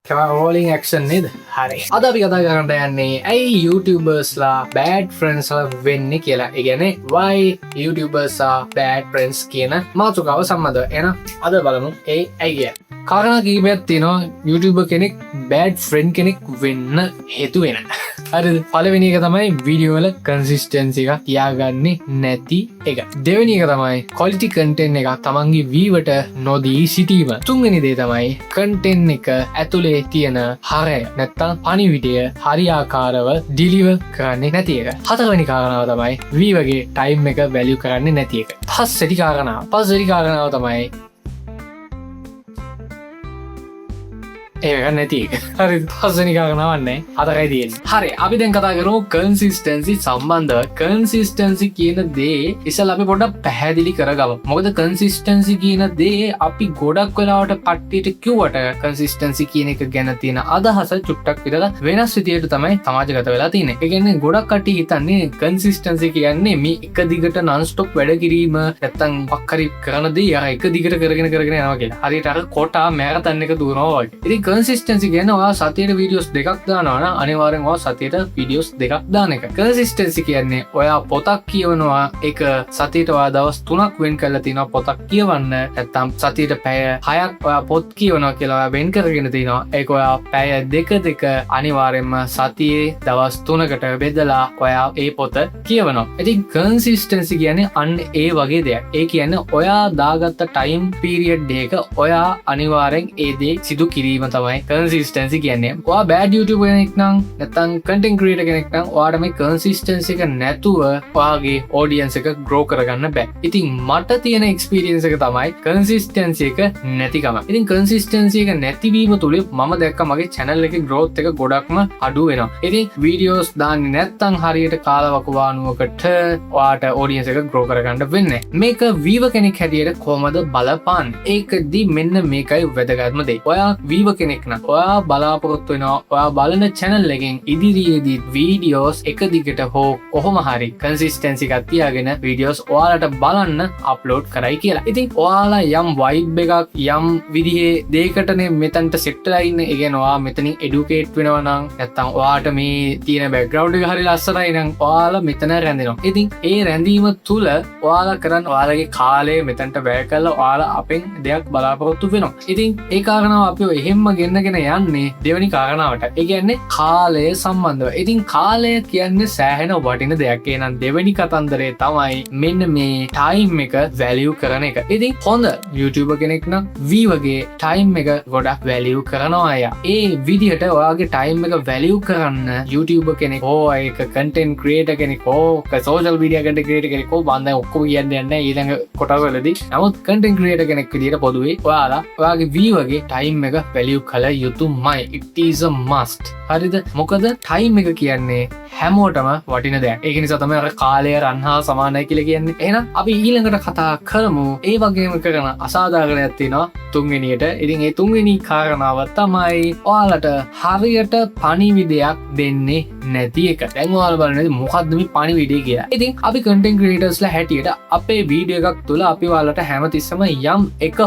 Rolling action නේද? හරි. අද අපි කතා කරන්න යන්නේ ඇයි YouTubersලා බෑඩ් ෆ්‍රෙන්ඩ්ස්ලා වෙන්නේ කියලා. ඒ කියන්නේ why YouTubers are bad friends කියන මාතෘකාව සම්බන්ධව. එහෙනම් අද බලමු ඒ ඇයි කියලා. කාරණා කිහිපයක් තියෙනවා YouTuber කෙනෙක් බෑඩ් ෆ්‍රෙන්ඩ් කෙනෙක් වෙන්න හේතු වෙන. හරිද? පළවෙනි එක තමයි වීඩියෝ වල කන්සිස්ටන්සි එක තියාගන්නේ නැති එක. දෙවෙනි එක තමයි ක්වොලිටි කන්ටෙන්ට් එකක් තමන්ගේ වීවර්ට නොදී සිටීම. තුන්වෙනි දේ තමයි කන්ටෙන්ට් එක ඇතුලේ තියෙන හරය නැත්තම් පණිවිඩය හරියාකාරව ඩිලිවර් කරන්නේ නැති එක. හතරවෙනි කාරණාව තමයි වීවර්ගේ ටයිම් එක වැලියු කරන්නේ නැති එක. පස්වෙනි කාරණාව තමයි ඒක නැති එක. හරි, පස්වෙනි කාරණාවක් නෑ, හතරයි තියෙන්නේ. හරි, අපි දැන් කතා කරමු කන්සිස්ටන්සි සම්බන්ධව. කන්සිස්ටන්සි කියන දේ ඉස්සෙල්ලා අපි පොඩ්ඩක් පැහැදිලි කරගමු. මොකද කන්සිස්ටන්සි කියන දේ අපි ගොඩක් වෙලාවට කට්ටියට කිව්වට කන්සිස්ටන්සි කියන එක ගැන තියෙන අදහස චුට්ටක් විතර වෙනස් විදියට තමයි සමාජගත වෙලා තියෙන්නේ. ඒ කියන්නේ ගොඩක් කට්ටිය හිතන්නේ කන්සිස්ටන්සි කියන්නේ මේ එක දිගට නන් ස්ටොප් වැඩ කිරීම, නැත්තම් මොකක් හරි කරන දේ අර එක දිගට කරගෙන කරගෙන යනවා කියලා. හරියට අර කොටා මැරතන් එක දුවනවා වගේ. ඉතින් කන්සිස්ටන්සි කියන්නේ ඔයා සතියට වීඩියෝස් දෙකක් දානවා නම් අනිවාර්යෙන් ඔයා සතියට වීඩියෝස් දෙකක් දාන එක. කන්සිස්ටන්සි කියන්නේ ඔයා පොතක් කියවනවා, ඒක සතියට ඔයා දවස් 3ක් වෙන් කරලා තිනවා පොතක් කියවන්න, නැත්තම් සතියට පැය 6ක් ඔයා පොත් කියවනවා කියලා ඔයා වෙන් කරගෙන තිනවා. ඒක ඔයා පැය දෙක දෙක අනිවාර්යෙන්ම සතියේ දවස් 3කට බෙදලා ඔයා ඒ පොත කියවනවා. ඉතින් කන්සිස්ටන්සි කියන්නේ අන්න ඒ වගේ දෙයක්. ඒ කියන්නේ ඔයා දාගත්ත ටයිම් පීරියඩ් එක ඔයා අනිවාර්යෙන් ඒ දේ සිදු කිරීම තමයි කන්සිස්ටන්සි කියන්නේ. ඔයා බෑඩ් YouTuber කෙනෙක් නම් නැත්නම් කන්ටෙන්ට් ක්‍රියේටර් කෙනෙක් නම් ඔයාට මේ කන්සිස්ටන්සි එක නැතුව ඔයාගේ ඔඩියන්ස් එක ග්‍රෝ කරගන්න බෑ. ඉතින් මට තියෙන එක්ස්පීරියන්ස් එක තමයි කන්සිස්ටන්සි එක නැතිකම. ඉතින් කන්සිස්ටන්සි එක නැතිවීම තුලින් මම දැක්ක මගේ චැනල් එකේ ග්‍රෝත් එක ගොඩක්ම අඩු වෙනවා. ඉතින් වීඩියෝස් දාන්නේ නැත්නම් හරියට කාලවකවානුවකට ඔයාට ඔඩියන්ස් එක ග්‍රෝ කරගන්න වෙන්නේ. මේක වීවර් කෙනෙක් හැටියට කොහොමද බලපාන්නේ? ඒකෙදි මෙන්න මේකයි වැදගත්ම දේ. ඔයා වීවර් කෙනෙක් නම් ඔයා බලාපොරොත්තු වෙනවා ඔයා බලන චැනල් එකෙන් ඉදිරියේදී වීඩියෝස් එක දිගට හෝ කොහොම හරි කන්සිස්ටන්සි එකක් තියාගෙන වීඩියෝස් ඔයාලට බලන්න අප්ලෝඩ් කරයි කියලා. ඉතින් ඔයාලා යම් වයිබ් එකක් යම් විදිහේ දෙයකටනේ මෙතනට සෙට් වෙලා ඉන්නේ. ඒ කියන්නේ ඔයා මෙතනින් එඩියුකේට් වෙනවා නම් නැත්තම් ඔයාට මේ තියෙන බැක්ග්‍රවුන්ඩ් එක හරි ලස්සනයි නම් ඔයාලා මෙතන රැඳෙනවා. ඉතින් ඒ රැඳීම තුල ඔයාලා කරන් ඔයාලගේ කාලය මෙතනට වැය කරලා ඔයාලා අපෙන් දෙයක් බලාපොරොත්තු වෙනවා. ඉතින් ඒ කාරණාව අපි එහෙම්ම ගෙන්නගෙන යන්නේ දෙවෙනි කාරණාවට. ඒ කියන්නේ කාලය සම්බන්ධව. ඉතින් කාලය කියන්නේ සෑහෙන වටින දෙයක්. එහෙනම් දෙවෙනි කතන්දරේ තමයි මෙන්න මේ ටයිම් එක වැලියු කරන එක. ඉතින් හොඳ YouTuber කෙනෙක් නම් වීවර්ගේ ටයිම් එක ගොඩක් වැලියු කරනවා අය. ඒ විදිහට ඔයාගේ ටයිම් එක වැලියු කරන්න YouTuber කෙනෙක් හෝ ඒක කන්ටෙන්ට් ක්‍රියේටර් කෙනෙක් හෝ සෝෂල් මීඩියා කන්ටෙන්ට් ක්‍රියේටර් කෙනෙක් හෝ මම දැන් ඔක්කොම කියන්න යන්නේ නැහැ ඊළඟ කොටස් වලදී. නමුත් කන්ටෙන්ට් ක්‍රියේටර් කෙනෙක් විදිහට පොදුවේ ඔයාලා ඔයාගේ වීවර්ගේ ටයිම් එක වැලියු කළ යුතුමයි. It is a must. හරිද? මොකද ටයිම් එක කියන්නේ හැමෝටම වටින දෙයක්. ඒක නිසා තමයි අර කාලය රන් හා සමානයි කියලා කියන්නේ. එහෙනම් අපි ඊළඟට කතා කරමු ඒ වගේම කරන අසාධාරණයක් තියෙනවා තුන්වෙනියට. ඉතින් ඒ තුන්වෙනි කාරණාව තමයි ඔයාලට හරියට පණිවිඩයක් දෙන්නේ නැති එක. දැන් ඔයාලා බලන්නේ මොකද්ද මේ පණිවිඩය කියලා. ඉතින් අපි කන්ටෙන්ට් ක්‍රියේටර්ස්ලා හැටියට අපේ වීඩියෝ එකක් තුළ අපි ඔයාලට හැමතිස්සම යම් එක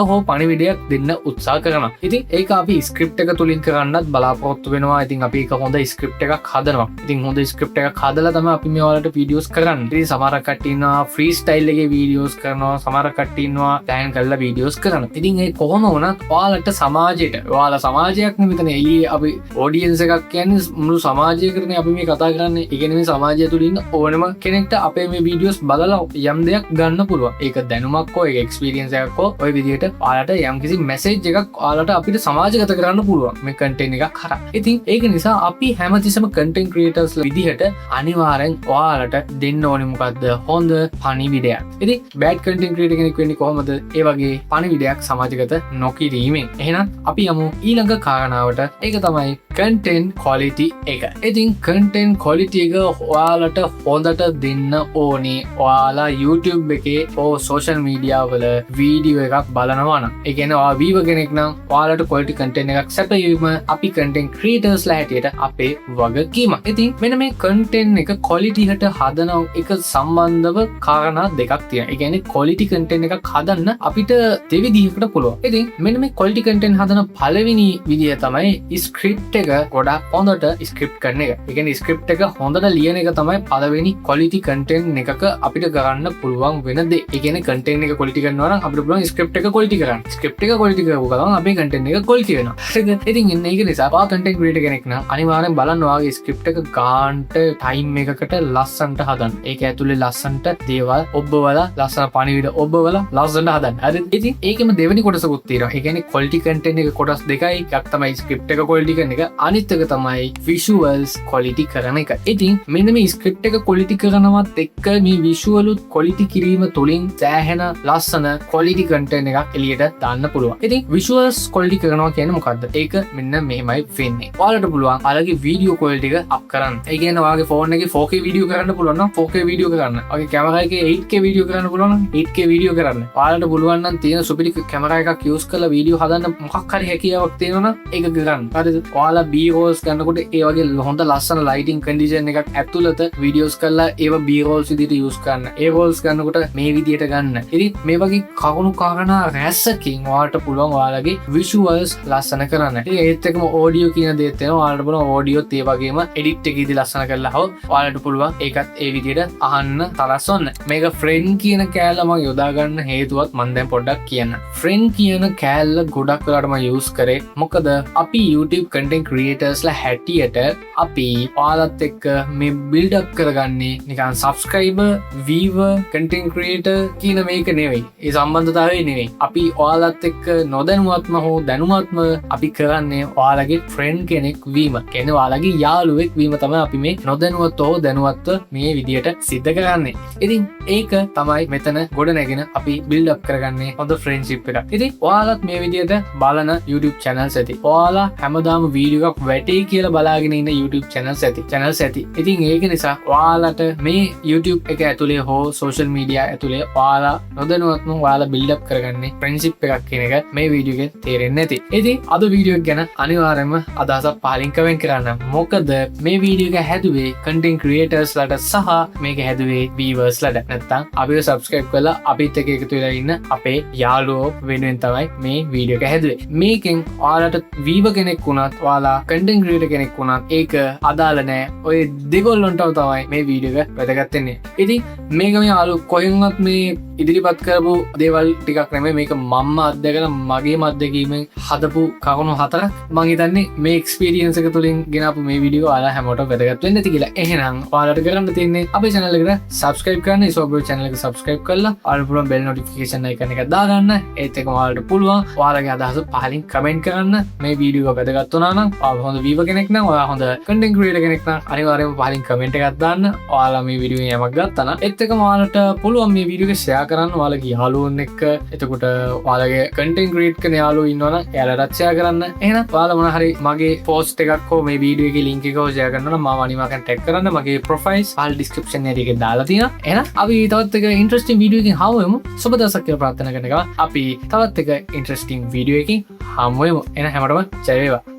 හෝ පණිවිඩයක් දෙන්න උත්සාහ කරනවා. ඉතින් ඒක අපි ස්ක්‍රිප්ට් එක තුලින් කරන්නත් බලාපොරොත්තු වෙනවා. ඉතින් අපි ඒක හොඳ ස්ක්‍රිප්ට් එකක් හදනවා. ඉතින් හොඳ ස්ක්‍රිප්ට් එකක් හදලා තමයි අපි මේ ඔයාලට වීඩියෝස් කරන්නේ. ඉතින් සමහර කට්ටිය ඉන්නවා ෆ්‍රී ස්ටයිල් එකේ වීඩියෝස් කරනවා, සමහර කට්ටිය ඉන්නවා ප්ලෑන් කරලා වීඩියෝස් කරනවා. ඉතින් ඒ කොහොම වුණත් ඔයාලට සමාජයට, ඔයාලා සමාජයක් නෙමෙයි මෙතන එළියේ අපි ඔඩියන්ස් එකක් කියන්නේ මුළු සමාජයකටනේ අපි මේ කතා කරන්නේ. ඒ කියන්නේ මේ සමාජය තුළ ඉන්න ඕනම කෙනෙක්ට අපේ මේ වීඩියෝස් බලලා යම් දෙයක් ගන්න පුළුවන්. ඒක දැනුමක් හෝ ඒක එක්ස්පීරියන්ස් එකක් හෝ ඔය විදිහට ඔයාලට යම්කිසි මැසේජ් එකක් ඔයාලට අපිට සමාජගත කරන්න පුළුවන් මේ කන්ටෙන්ට් එකක් හරහා. ඉතින් ඒක නිසා අපි හැමතිස්සෙම කන්ටෙන්ට් ක්‍රියේටර්ස් විදිහට අනිවාර්යෙන් ඔයාලට දෙන්න ඕනේ මොකද්ද? හොඳ පණිවිඩයක්. ඉතින් බෑඩ් කන්ටෙන්ට් ක්‍රියේටර් කෙනෙක් වෙන්නේ කොහොමද? ඒ වගේ පණිවිඩයක් සමාජගත නොකිරීමෙන්. එහෙනම් අපි යමු ඊළඟ කාරණාවට. ඒක තමයි කන්ටෙන්ට් ක්වොලිටි එක. ඉතින් කන්ටෙන්ට් ක්වොලිටි එක ඔයාලට හොඳට දෙන්න ඕනේ ඔයාලා YouTube එකේ හෝ සෝෂල් මීඩියා වල වීඩියෝ එකක් බලනවා නම්. ඒ කියන්නේ ඔයා වීවර් කෙනෙක් නම් ඔයාලට ක්වොලිටි කන්ටෙන්ට් එකක් සැපයීම අපි කන්ටෙන්ට් ක්‍රියේටර්ස්ලා හැටියට අපේ වගකීම. ඉතින් මෙන්න මේ කන්ටෙන්ට් එක ක්වොලිටි එකට හදන එක සම්බන්ධව කාරණා දෙකක් තියෙනවා. ඒ කියන්නේ ක්වොලිටි කන්ටෙන්ට් එකක් හදන්න අපිට දෙවිදිහකට පුළුවන්. ඉතින් මෙන්න මේ ක්වොලිටි කන්ටෙන්ට් හදන පළවෙනි විදිය තමයි ස්ක්‍රිප්ට් එක ගොඩක් හොඳට ස්ක්‍රිප්ට් කරන එක. ඒ කියන්නේ ස්ක්‍රිප්ට් එක හොඳට ලියන එක තමයි පළවෙනි ක්වොලිටි කන්ටෙන්ට් එකක අපිට කරන්න පුළුවන් වෙන දේ. ඒ කියන්නේ කන්ටෙන්ට් එක ක්වොලිටි කරනවා නම් අපිට පුළුවන් ස්ක්‍රිප්ට් එක ක්වොලිටි කරන්න. ස්ක්‍රිප්ට් එක ක්වොලිටි කරපු ගමන් අපේ කන්ටෙන්ට් එක ක්වොලිටි වෙනවා. හරිද? ඉතින් එන්න ඒක නිසා ඔයා කන්ටෙන්ට් ක්‍රියේටර් කෙනෙක් නම් අනිවාර්යෙන් බලන්න ඔයාගේ ස්ක්‍රිප්ට් එක ගාන්ට ටයිම් එකකට ලස්සනට හදන්න. ඒක ඇතුලේ ලස්සනට දේවල් ඔබ්බවලා, ලස්සන පණිවිඩ ඔබ්බවලා ලස්සනට හදන්න. හරිද? ඉතින් ඒකෙම දෙවෙනි කොටසකුත් තියෙනවා. ඒ කියන්නේ ක්වොලිටි කන්ටෙන්ට් එක කොටස් දෙකයි. එකක් තමයි ස්ක්‍රිප්ට් එක ක්වොලිටි කරන එක. අනිත් එක තමයි විෂුවල්ස් ක්වොලිටි කරන එක. ඉතින් මෙන්න මේ ස්ක්‍රිප්ට් එක ක්වොලිටි කරනවත් එක්ක මේ විෂුවලුත් ක්වොලිටි කිරීම තුළින් සෑහෙන ලස්සන ක්වොලිටි කන්ටෙන්ට් එකක් එළියට දාන්න පුළුවන්. ඉතින් විෂුවල්ස් ක්වොලිටි කරනවා කියන්නේ මොකද්ද? ඒක මෙන්න මෙහෙමයි වෙන්නේ. ඔයාලට පුළුවන් ඔයාලගේ වීඩියෝ ක්වොලිටි එක අප් කරන්න. ඒ කියන්නේ ඔයාගේ ෆෝන් එකේ 4K video කරන්න පුළුවන් නම් 4K video කරන්න. ඔයාගේ කැමරා එකේ 8K video කරන්න පුළුවන් නම් 8K video කරන්න. ඔයාලට පුළුවන් නම් තියෙන සුපිරි කැමරා එකක් යූස් කරලා වීඩියෝ හදන්න මොකක් හරි හැකියාවක් තියෙනවා නම් ඒක කරන්න. හරිද? ඔයාලා B rolls ගන්නකොට ඒ වගේ හොඳ ලස්සන ලයිටිං කන්ඩිෂන් එකක් ඇතුළත වීඩියෝස් කරලා ඒව B rolls විදිහට යූස් කරන්න. A rolls ගන්නකොට මේ විදිහට ගන්න. ඉතින් මේ වගේ කරුණු කාරණා රැසකින් ඔයාලට පුළුවන් ඔයාලගේ විෂුවල්ස් ලස්සන කරන්න. ඉතින් ඒත් එක්කම ඔඩියෝ කියන දේත් එනවා. ඔයාලට පුළුවන් ඔඩියෝත් ඒ වගේම එඩිට් එකේදී ලස්සන කරලා හෝ ඔයාලට පුළුවන් ඒකත් ඒ විදිහට අහන්න සලස්වන්න. මේක ෆ්‍රෙන්ඩ් කියන කෑල්ල මම යොදා ගන්න හේතුවත් මම දැන් පොඩ්ඩක් කියන්න. ෆ්‍රෙන්ඩ් කියන කෑල්ල ගොඩක් වෙලාවට මම යූස් කරේ මොකද අපි YouTube content ක්‍රියේටර්ස්ලා හැටියට අපි ඔයාලත් එක්ක මේ බිල්ඩ් අප් කරගන්නේ නිකන් සබ්ස්ක්‍රයිබර්, වීවර්, කන්ටෙන්ට් ක්‍රියේටර් කියන මේක නෙවෙයි. ඒ සම්බන්ධතාවය නෙවෙයි. අපි ඔයාලත් එක්ක නොදැනුවත්ම හෝ දැනුවත්ම අපි කරන්නේ ඔයාලගේ ෆ්‍රෙන්ඩ් කෙනෙක් වීම. කියන්නේ ඔයාලගේ යාළුවෙක් වීම තමයි අපි මේ නොදැනුවත්ව හෝ දැනුවත්ව මේ විදියට සිද්ධ කරන්නේ. ඉතින් ඒක තමයි මෙතන ගොඩ නැගෙන අපි බිල්ඩ් අප් කරගන්නේ හොඳ ෆ්‍රෙන්ඩ්ෂිප් එකක්. ඉතින් ඔයාලත් මේ විදියට බලන YouTube channels ඇති. ඔයාලා හැමදාම වීඩියෝ එකක් වැටේ කියලා බලාගෙන ඉන්න YouTube channels ඇති. Channels ඇති. ඉතින් ඒක නිසා ඔයාලට මේ YouTube එක ඇතුලේ හෝ social media ඇතුලේ ඔයාලා නොදැනුවත්ම ඔයාලා බිල්ඩ් අප් කරගන්නේ ෆ්‍රෙන්ඩ්ෂිප් එකක් කියන එක මේ වීඩියෝ එකෙන් තේරෙන්නේ නැති. ඉතින් අද වීඩියෝ එක ගැන අනිවාර්යයෙන්ම අදහසක් පහලින් කමෙන්ට් කරන්න. මොකද මේ වීඩියෝ එක හැදුවේ කන්ටෙන්ට් ක්‍රියේටර්ස් ලට සහ මේක හැදුවේ වීවර්ස් ලට. නැත්තම් අපිව සබ්ස්ක්‍රයිබ් කරලා අපිත් එක්ක එකතු වෙලා ඉන්න අපේ යාළුවෝ වෙනුවෙන් තමයි මේ වීඩියෝ එක හැදුවේ. මේකෙන් ඔයාලට වීවර් කෙනෙක් වුණත්, ඔයාලා කන්ටෙන්ට් ක්‍රියේටර් කෙනෙක් වුණත් ඒක අදාළ නෑ. ඔය දෙගොල්ලොන්ටම තමයි මේ වීඩියෝ එක වැදගත් වෙන්නේ. ඉතින් මේක මේ අලු කොහෙන්වත් මේ ඉදිරිපත් කරපු දේවල් ටිකක් නෙමෙයි. මේක මම්ම අත්දැකලා මගේම අත්දැකීමෙන් හදපු කරුණු හතරක්. මං හිතන්නේ මේ එක්ස්පීරියන්ස් එක තුලින් ගෙනාපු මේ වීඩියෝ ඔයාලා හැමෝටම වැදගත් වෙන්න ඇති කියලා. එහෙනම් ඔයාලට කරන්න තියෙන්නේ අපේ channel එකට subscribe කරන්න. ඉසෝබ්‍රෝ channel එක subscribe කරලා ඔයාලට පුළුවන් bell notification icon එක දාගන්න. ඒත් එක්කම ඔයාලට පුළුවන් ඔයාලගේ අදහස පහලින් කමෙන්ට් කරන්න. මේ වීඩියෝ එක වැදගත් වුණා නම්, ඔයා හොඳ වීවර් කෙනෙක් නම්, ඔයා හොඳ කන්ටෙන්ට් ක්‍රියේටර් කෙනෙක් නම් අනිවාර්යයෙන්ම පහලින් කමෙන්ට් එකක් දාන්න. ඔයාලා මේ වීඩියෝ එකෙන් යමක් ගත්තා නම්. ඒත් එක්කම ඔයාලට පුළුවන් මේ වීඩියෝ එක ෂෙයා කරන්න ඔයාලගේ යාළුවොන් එක්ක. එතකොට ඔයාලගේ කන්ටෙන්ට් ක්‍රියේට් කරන යාළුවෝ ඉන්නවා නම් එයාලටත් ෂෙයා කරන්න. එහෙනම් ඔයාලා මොන හරි මගේ පෝස්ට් එකක් හෝ මේ වීඩියෝ එකේ ලින්ක් එක හෝ ෂෙයා කරනවා නම් මාව අනිවාර්යෙන් ටැග් කරන්න. මගේ ප්‍රොෆයිල්ස් පහළ ඩිස්ක්‍රිප්ෂන් එකේ දාලා තියෙනවා. එහෙනම් අපි තවත් එක ඉන්ටරෙස්ටිං වීඩියෝ එකකින් හමු වෙමු. සුබ දවසක් කියලා ප්‍රාර්ථනා කරන ගමන් අපි තවත් එක ඉන්ටරෙස්ටිං වීඩියෝ එකකින් හමු වෙමු. එහෙනම් හැමෝටම ජය වේවා.